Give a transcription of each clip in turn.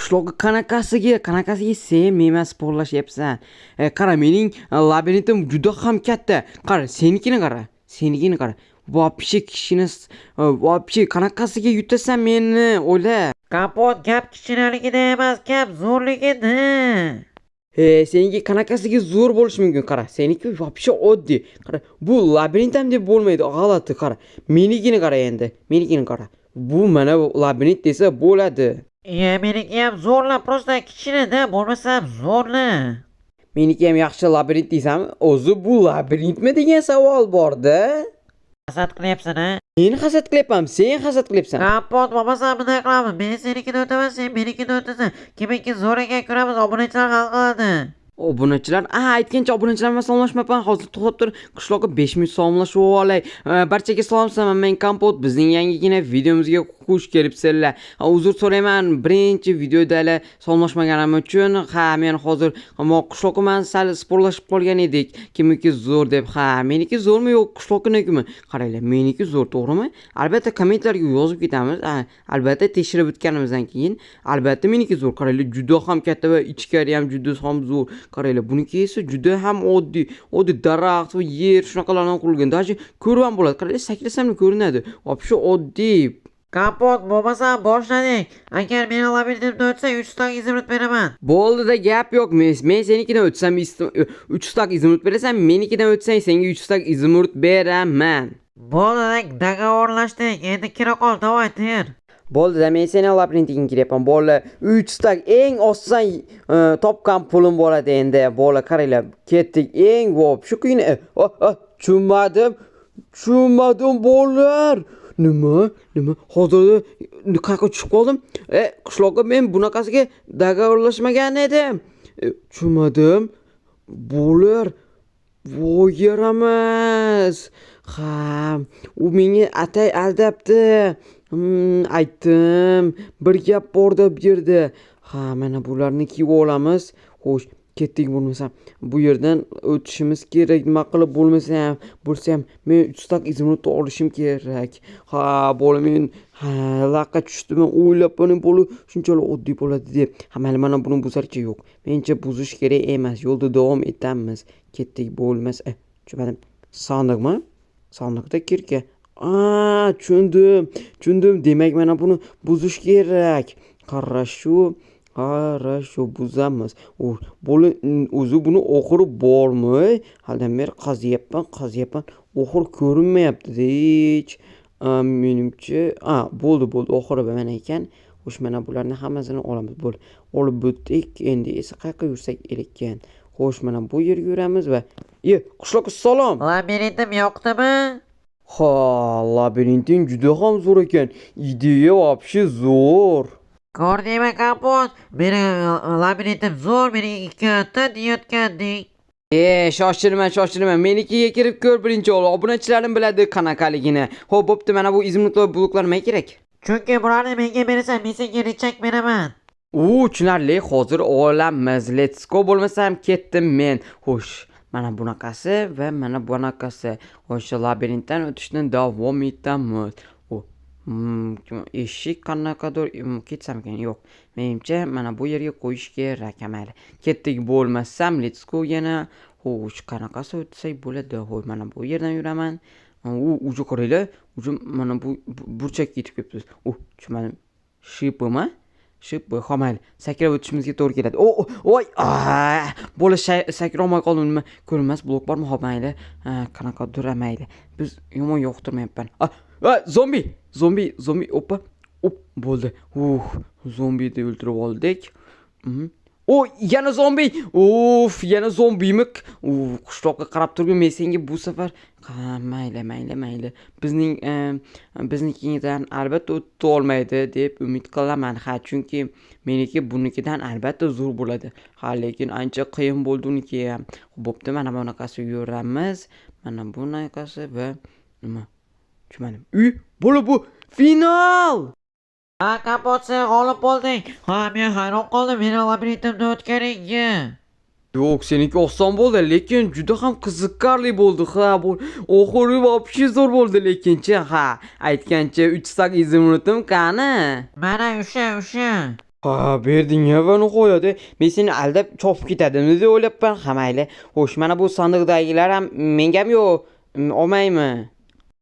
Qishloqqa qanaqasiga sen men bilan sporlashyapsan? Qara, mening labirintim juda ham katta. Qara, senikini qara. Senikini qara. Вообще kichkina, вообще qanaqasiga yutasan meni, o'yla. Kompot, gap kichkinaligida emas, gap zo'rligida. Seniki qanaqasiga zo'r bo'lishi mumkin? Qara, seniki вообще oddiy. Qara, bu labirint ham deb bo'lmaydi, g'alati, qara. Menikini qara endi. Menikini qara. Bu mana bu labirint desa bo'ladi. Iya, meniki ham zo'rla, просто kichkinada, bo'lmasa ham zo'rla. Meniki ham yaxshi labirint deysanmi? O'zi bu labirintmi degan savol bor-da. Hasad qilyapsan, a? Men hasad qilyapman, sen hasad qilyapsan. Kompot, bo'lmasa bunday qilamiz. Men senikini o'taman, sen menikini o'tasan. Kimniki zo'r ekan ko'ramiz, obunachilar hal qiladi. Obunachilar, a, aytgancha, obunachilar bilan salomlashmabman. Hozir to'xtab tur, qishloqqa 5 minut salomlashib olay. Barchaga salom, men Kompot. Bizning yangigina videomizga xush kelibsizlar. Uzr so'rayman, birinchi videoda hali salomlashmaganim uchun. Ha, men hozir mo qishloqqa bilan sal sporlashib qolgan edik. Kimniki zo'r deb. Ha, meniki zo'rmi, yo'q qishloqnikimi? Qaranglar, meniki zo'r, to'g'rimi? Albatta kommentlarga yozib ketamiz. Ha, albatta tekshirib o'tganimizdan keyin albatta meniki zo'r. Qaranglar, juda ham katta va ichkari ham juda ham zo'r. Qaranglar, buniki esa juda ham oddiy. Oddiy daraxt va yer, shunaqalardan qurilgan. Даже ko'rib ham bo'ladi. Qaranglar, sakrasam ko'rinadi. Вообще oddiy. Kompot, bo'lmasa boshladik. Agar meni labirintimdan o'tsang, 3 стак изумруд beraman. Bo'ldi-da, gap yo'q. Men senikidan o'tsam 3 стак изумруд berasan, menikidan o'tsang senga 3 стак изумруд beraman. Bo'ldi, договор lashdik. Endi kira qol, давай, ter. Bo'ldi-da, men seni labirintingga kiryapman. Bo'ldi, 3 стак eng oson topgan pulim bo'ladi endi. Bo'ldi, qaranglar, ketdik. Eng вообще qiyin. Oh, oh, tushunmadim. Tushunmadim, bolalar. Nima? Nima? Hozir qayerga tushib qoldim? Qishloqqa men bunaqasiga договор lashmagan edim. Tushunmadim. Bo'lar. Voy, yaramas. Ha, u menga atay aldabdi. Aytdim. Bir gap bor deb yerda. Ha, mana bularni kiyib olamiz. Xo'sh, ketdik bo'lmasa. Bu yerdan o'tishimiz kerak. Nima qilib bo'lmasa ham, bo'lsa ham men 3 стак изумруд ni olishim kerak. Ha, bola, men ha, laqqa tushdim. O'ylabman, bola shunchalik oddiy bo'ladi deb. Ha, mayli, mana buni buzarcha yo'q. Menimcha, buzish kerak emas. Yo'lda davom etamiz. Ketdik bo'lmasa. Tushunmadim. Sandiqmi? Sandiqda кирка. A, tushundim. Tushundim. Demak, mana buni buzish kerak. Хорошо. Хорошо, buzamiz. U bola o'zi buni oxiri bormi? Halidan beri qazyapman, qazyapman. Oxiri ko'rinmayapti hech. Menimcha, a, bo'ldi, bo'ldi. Oxiri mana ekan. Xo'sh, mana bularni hammasini olamiz. Bo'ldi. Olib o'tdik. Endi esa qayerga yursak ekan? Xo'sh, mana bu yerga yuramiz va Ye, qishloqqa salom. Labirintim yoqdimi? Ha, labirinting juda ham zo'r ekan. Ideya вообще zo'r. Ko'rdingmi, Kompot? Meni labirintim zo'r, meniki katta deyotganding. Shoshilma, shoshilma. Menikiga kirib ko'r birinchi o'l. Obunachilarim biladi qanaqaligini. Xo'p, bo'pti, mana bu изумруд lar, bloklar nimaga kerak? Chunki bularni menga berasan, men senga рычаг beraman. U tushunarli, hozir olamiz. Let's go, bo'lmasam ketdim men. Xo'sh, mana bunaqasi va mana bunaqasi. Xo'sh, labirintdan o'tishni davom etamiz. U eshik qanaqadir ketsam ekan, yo'q. Menimcha, mana bu yerga qo'yish kerak, mayli. Ketdik bo'lmasam, let's go yana. Xo'sh, qanaqasi o'tsak bo'ladi? Xo'sh, mana bu yerdan yuraman. U уже qaranglar, уже mana bu burchakka yetib kelibmiz. U tushunmadim. Шипы mi? Шипы, ha, mayli. Sakrab o'tishimizga to'g'ri keladi. O, voy, bola, sakrolmay qoldim. Nima? Ko'rinmas blok bormi? Hop, mayli. Qanaqadir, mayli. Biz yomon yoqtirmayapman. A, zombi! Zombi, zombi, oppa. Op, bo'ldi. Zombini o'ldirib oldik. O, yana zombi! Uf, yana zombimi? U qishloqqa qarab turgin, men senga bu safar ha, mayli, mayli, mayli. Biznikidan albatta o'ta olmaydi deb umid qilaman. Ha, chunki meniki bunikidan albatta zo'r bo'ladi. Ha, lekin ancha qiyin bo'ldi uniki ham. Bo'pti, mana bunaqasi yuramiz. Mana bunaqasi va nima? Tushunmadim. Uy, bola, bu final! Ha, Kompot, sen g'olib bo'lding. Ha, men hayron qoldim meni labirintimdan o'tganingga. Yo'q, seniki oson bo'ldi, lekin juda ham qiziqarli bo'ldi. Ha, bu oxiri вообще zo'r bo'ldi lekinchi. Ha, aytgancha 3 стак изумруд im qani? Mana, o'sha, o'sha. Ha, berding va nihoyat. Men seni aldab chopib ketadimi deb o'ylabman. Ha, mayli. Xo'sh, mana bu sandiqdagilar ham mengami yo olmaymi?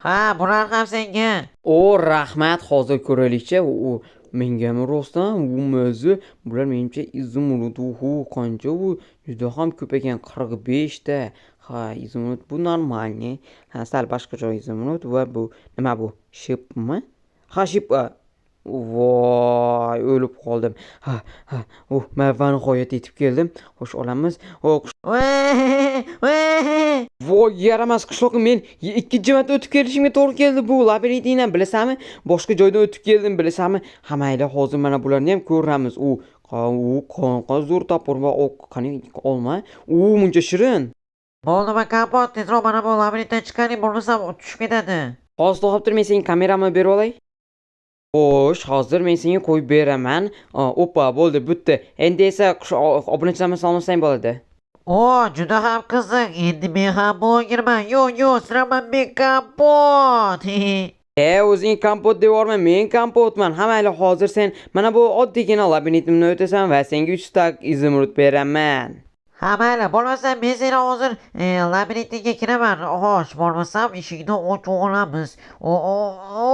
Ha, bular ham senga. O, rahmat, hozir ko'raylikchi. U mengami rostdan? U maza. Bular menimcha изумруд. Uhu, qancha bu? Juda ham ko'p ekan, 45 ta. Ha, изумруд bu нормальный. Ha, sal boshqacha изумруд va bu nima bu? Шип mi? Ha, шип. Voy, o'lib qoldim. Ha, oh, man va nihoyat yetib keldim. Xo'sh, olamiz. Oh, Voy, voy. Voy, yaramas qishloqqa men ikkinchi marta o'tib kelishimga to'g'ri keldi bu labirintingdan, bilasanmi? Boshqa joydan o'tib keldim, bilasanmi? Ha, mayli, hozir mana bularni ham ko'ramiz. U qanaqa zo'r топор va qani olma. U muncha shirin. Bo'ldimi, Kompot? Tezroq mana bu labirintdan chiqaring, bo'lmasam tushib ketadi. Hozir to'xtab tur, men senga kameramni berib olay. Xo'sh, hozir men senga qo'yib beraman. Oppa, bo'ldi, bitdi. Endi esa obunachilarni salomlasang bo'ladi. O, juda ham qiziq. Endi men ham blogerman. Yo'q, yo'q, sizlar men Kompot. E, o'zing Kompot deb yuborma, men Kompotman. Ha, mayli, hozir sen mana bu oddiygina labirintimni o'tasan va senga 3 стак изумруд beraman. Ha, mayli, bo'lmasa men seni hozir labirintiga kiraman. Xo'sh, bo'lmasam eshikni ochib olamiz. O, o,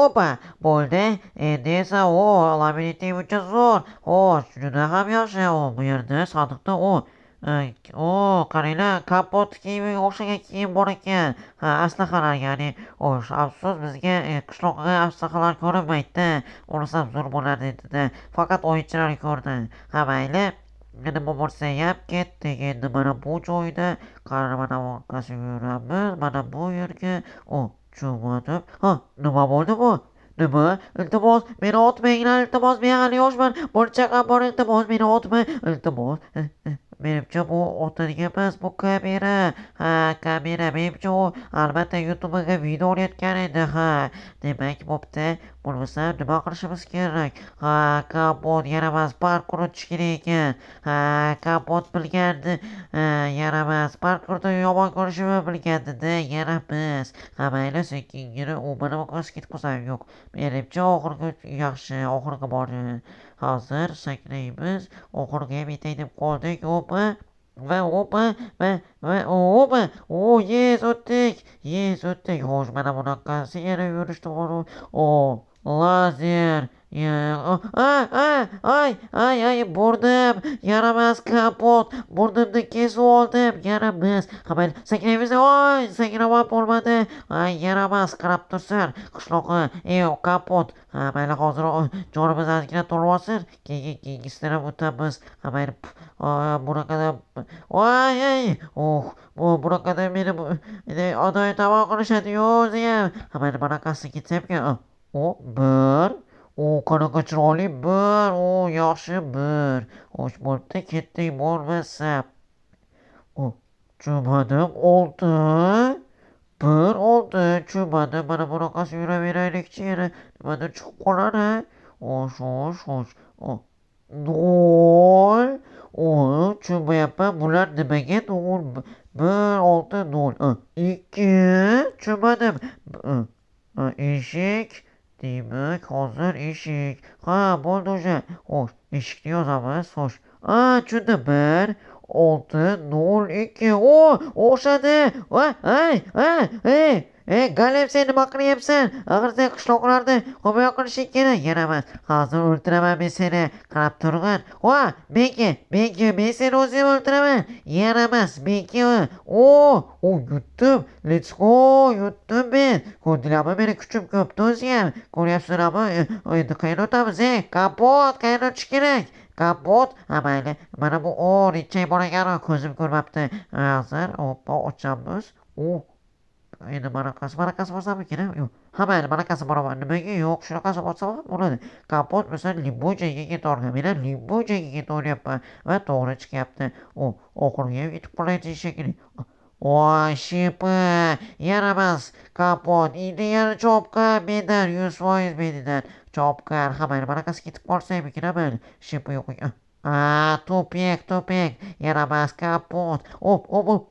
opa, bo'ldi. Endi esa o labirinting uncha zo'r. Xo'sh, juda ham yaxshi. O, bu yerda sandiqda o, qaranglar, Kompot kiyimiga o'xshagan kiyim bor ekan. Ha, aslahalar, ya'ni. Xo'sh, afsus, bizga qishloqqa aslahalar ko'rinmaydi. Bo'lmasam zo'r bo'lardi edi. Faqat o'yinchilar ko'rdi. Ha, mayli. Nima bo'lsa ham ketdik. Endi mana bu joyda qara, mana orqasiga yuramiz. Mana bu yerga. O, tushunmadim. Ha, nima bo'ldi bu? Nima? Iltimos, meni otmanglar, iltimos, men hali yoshman. Bola chaqam bor, iltimos, meni otma. Iltimos. Menimcha bu otadigan emas, bu kamera. Ha, kamera. Menimcha u albatta YouTube'ga video olayotgan edi. Ha, demak, bo'pti. Bo'lmasa nima qilishimiz kerak? Ha, Kompot yaramas parkur o'tish kerak ekan. Ha, Kompot bilgandi. Ha, yaramas parkurda yomon ko'rishimni bilgandi-da, yaramas. Ha, mayli, sekingina u mana bunaqasi ketib qolsam yo'q. Menimcha oxirgi yaxshi, oxirgi bor. Hozir saklaymiz. Oxiriga ham yetay deb qoldik. Opa va opa va opa. O, yes, o'tdik. Yes, o'tdik. Xo'sh, mana bunaqasi yana yurish to'g'ri. O, lazer. Ya, ay, ay, ay, ay, ay, burnim, yaramas Kompot, burnimni kesib oldim, yaramas. Ha, mayli, saklaymiz. Oy, sakrab bo'lmadi. Ay, yaramas, qarab tursin. Qishloqqa, ey, Kompot. Ha, mayli, hozir jonimiz ozgina to'lib olsin. Keyin keyingisidan ham o'tamiz. Ha, mayli, bunaqada voy, ey, oh, bu bunaqada meni adoyi tamom qilishadi o'zi ham. Ha, mayli, bunaqasi ketsamki, o, bir. O, qanaqa chiroyli bir. O, yaxshi bir. Xo'sh, bo'pti, ketdik bo'lmasa. O, tushunmadim. Olti. Bir, olti. Tushunmadim. Mana bunaqasi yuraveraylikchi yana. Nimadir chiqib qolar a. Xo'sh, xo'sh, xo'sh. O, nol. O, tushunmayapman. Bular nimaga nol? Bir, olti, nol. Ikki. Tushunmadim. Eshik. Demak, hozir eshik. Ha, bo'ldi o'sha. Xo'sh, eshikni yozamiz. Xo'sh. A, tushundim. Bir, olti, nol, ikki. O, o'xshadi. Va, ay, ay, ey. Ey, Galem, sen nima qilyapsan? Axir sen qishloqlarni himoya qilishing kerak. Yaramas. Hozir o'ltiraman men seni. Qarab turgin. Va, Beki, Beki, men seni o'zim o'ltiraman. Yaramas, Beki. O, o, yutdim. Let's go, yutdim men. Ko'rdinglarmi, meni kuchim ko'pdi o'zi ham. Ko'ryapsizlarmi? Endi qayerga o'tamiz, ey? Kompot, qayerga o'tish kerak? Kompot, ha, mayli. Mana bu o, rechak bor ekan, ko'zim ko'rmabdi. Hozir, oppa, ochamiz. O, endi bunaqasi borsammikin? Yo'q. Ha, mayli, bunaqasi boraman. Nimaga yo'q? Shunaqasi borsam ham bo'ladi. Kompot masalan любой joyga ketavergan. Men ham любой joyga ketaveryapman va to'g'ri chiqyapti. O, oxiriga ham yetib qolay shekilli. Voy, шипы, yaramas Kompot. Endi yana chopqin mendan 100% mendan chopqin. Ha, mayli, bunaqasi ketib qolsaymikin, ha, mayli. Шипы yo'q ekan. A, тупик, тупик. Yaramas Kompot. Op, op, op.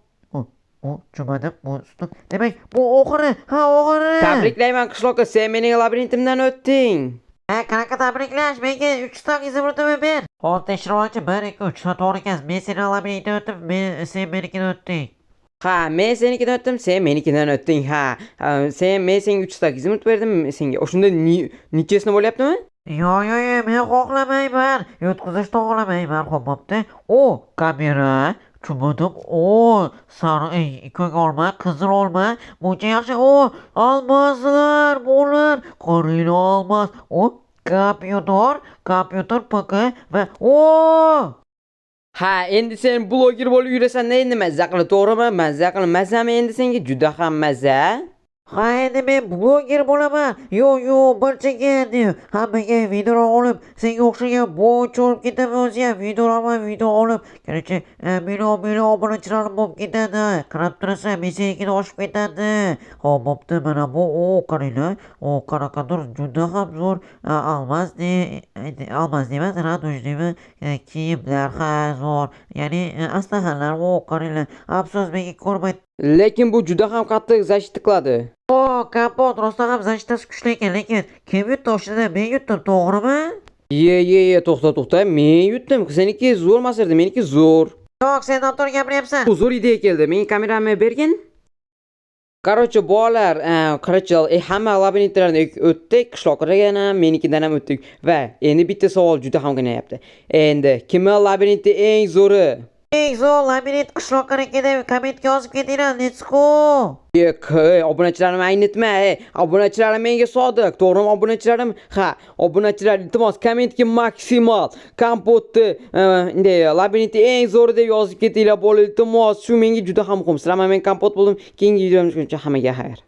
O, tushunmadim. Bu stop. Demak, bu oxiri. Ha, oxiri. Tabriklayman, qishloqqa, sen mening labirintimdan o'tding. Ha, qanaqa tabriklash? Menga 3 стак изумруд imni ber. Hozir tekshirib olchi. 1, 2, 3. Ha, to'g'ri ekan. Men seni labirintdan o'tdim, men sen menikidan o'tding. Ha, men senikidan o'tdim, sen menikidan o'tding. Ha, ha, sen men senga 3 стак изумруд berdim, senga. O'shunda нечестно bo'lyaptimi? Yo, yo, yo, men xohlamayman. Yutqizishni xohlamayman. Xo'p, bo'pti. O, kamera. Tushunmadim. O, sariq, ey, ko'k olma, qizil olma. Buncha yaxshi. O, almazlar, bular. Qaranglar, olmaz. O, kompyuter, kompyuter, ПК va o! Ha, endi sen bloger bo'lib yurasan, endi mazza qilib, to'g'rimi? Mazza qilib, mazami endi senga juda ham mazza. Ha, endi men bloger bo'laman. Yo, yo, barchaga endi hammaga video olib, senga o'xshagan bo'y olib ketaman o'zi ham video olaman, video olib. Короче, million million obunachilarim bo'lib ketadi. Qarab turasan, men senikini oshib ketadi. Xo'p, bo'pti, mana bu, o, qaranglar. O, qanaqadir juda ham zo'r алмаз ne, алмаз emas, радужный kiyimlar, ha, zo'r. Ya'ni aslahalar, o, qaranglar. Afsus, menga ko'rmay. Lekin bu juda ham qattiq защита qiladi. O, kompot rostdan ham защита si kuchli ekan, lekin kim yutdi o'shanda? Men yutdim, to'g'rimi? Ye, ye, ye, to'xta, to'xta, men yutdim. Seniki zo'r emas edi, meniki zo'r. Yo'q, sen noto'g'ri gapiryapsan. Bu zo'r ideya keldi. Menga kameramni bergin. Короче, bolalar, короче, hamma labirintlarni o'tdik, qishloqlardan ham, menikidan ham o'tdik va endi bitta savol juda ham qiynayapti. Endi kimni labirinti eng zo'ri? Eng zo'r labirint qishloqnikida kommentga yozib ketinglar. Let's go. Ey, obunachilarim, aynitma, ey, obunachilarim menga sodiq, to'g'rimi obunachilarim? Ha, obunachilar, iltimos, kommentga maksimal kompotni, bunday labirinti eng zo'ri deb yozib ketinglar, bola, iltimos, shu menga juda ham muhim. Sizlar bilan men Kompot bo'ldim. Keyingi videomizgacha hammaga xayr.